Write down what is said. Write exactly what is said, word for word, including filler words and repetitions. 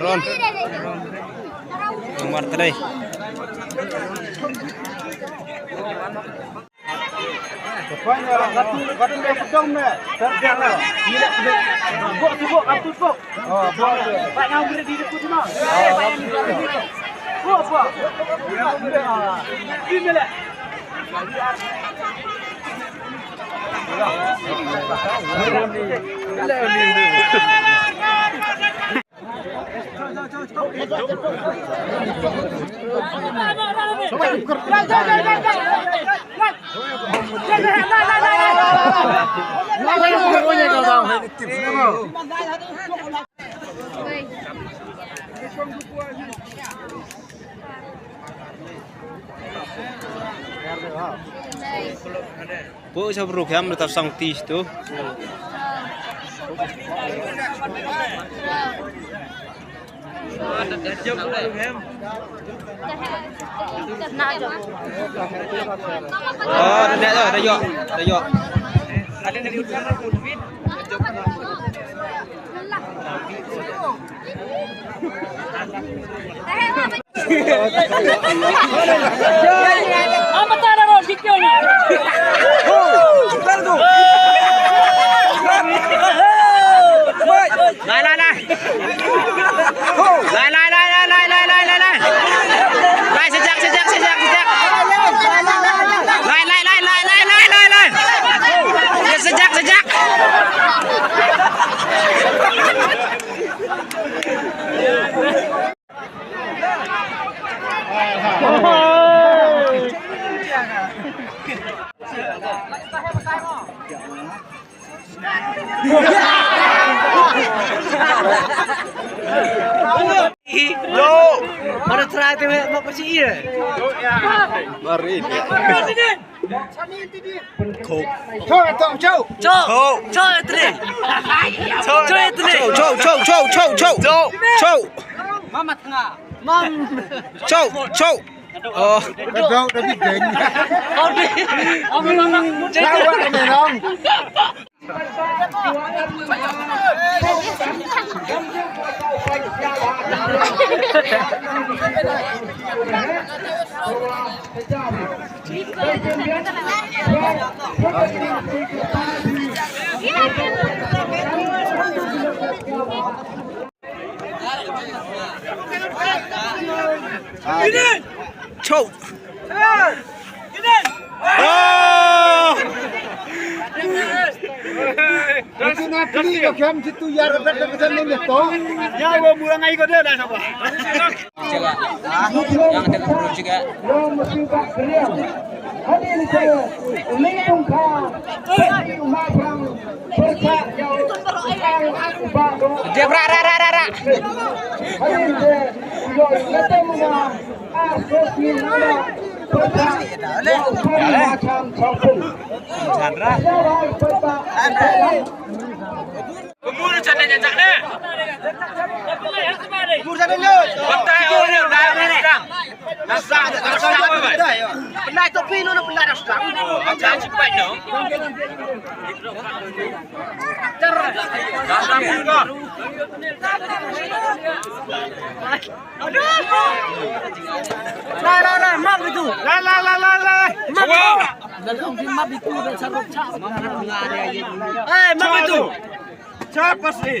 Ron. Nomor three. Pok sa bro, kiam da tap sang tis tu. Oh, da, da, da, da, yok, da, yok. Lai, lai, lai. Lai, lai, lai, lai, lai. Lai, sejak, sejak, sejak, sejak. Lai, lai, lai, lai, lai, lai, lai, lai. Ya, sejak, sejak. Lo. Mana try tu, eh, mau pasti iya. Mari. Cho, cho, cho. Cho. Cho. Cho, cho, cho. Cho, cho, cho, cho, cho. Cho. Cho. Mama tengah. Mam. Cho, cho. Oh. Kau dah bikin. Kau dah. Kau memang. Kau dah memang. Cho. Oh! Itu na kli ko kem situ ya rebet rebet ni to. Ya, wo murang ai ko dia dah siapa? Jaga. Yang ada kabur juga. Dia berak, rak, rak, rak, rak. Chandra. Umur chane nya chane. Umur chane nya. Batai orang dah orang. Nasa nasa apa? Pernah topi lu pernah nasa. Aja cepat dong. Dalam juga. La la la, map itu. La la la la la. Map itu. Map itu dah satu cap. Eh, map itu. Cap pasti.